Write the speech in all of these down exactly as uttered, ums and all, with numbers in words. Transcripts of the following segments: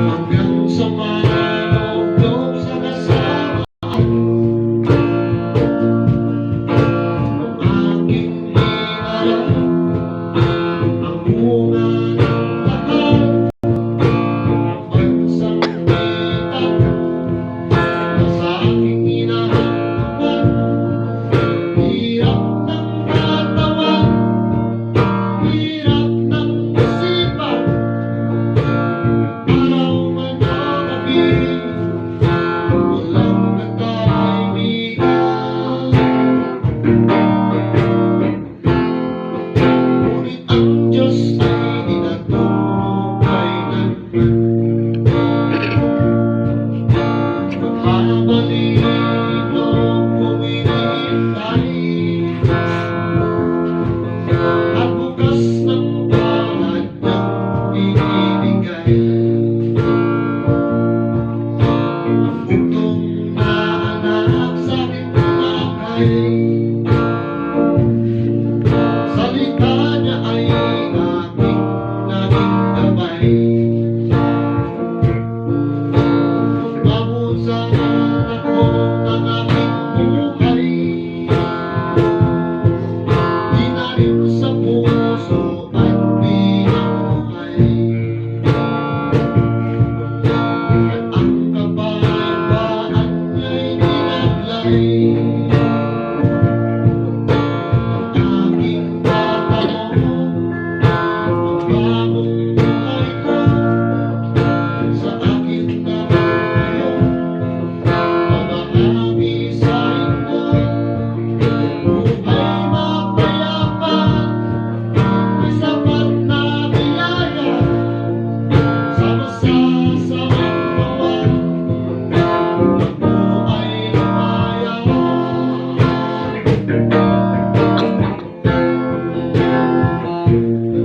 Hanggang sa manubnog sa kasamaan ang aking hinaran, ang bunga ng lahat ng bansang kita. Sa aking hinahanap, hirap ng katawan, hirap ng isipan, araw man o gabi, walang katahimikan. Ngunit ang Diyos ay di natutulog kailanman. Mahabang loob kong iniintay at bukas ng palad niyang binibigay. Ang bugtong na anak sa aking tinapay. Salita niya ay aking naging gabay. Pamusan ako ng aking buhay. Tinanim sa puso at binuhay. At ang kapayapaan niya'y nilagay. Ang aking tatamo, ang bagong buhay ko, sa akin na ngayon. Pamahagi sa inyo, buhay mapayapa, may sapat na biyaya, sa masasamang gawa, ako ay lumaya.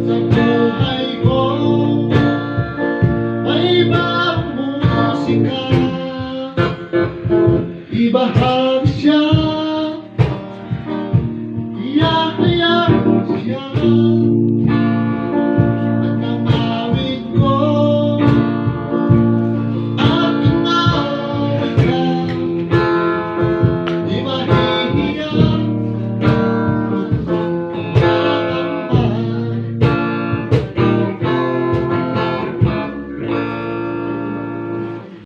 Sa buhay ko, may ibang musika. Ibahagi siya, iyayaw siya.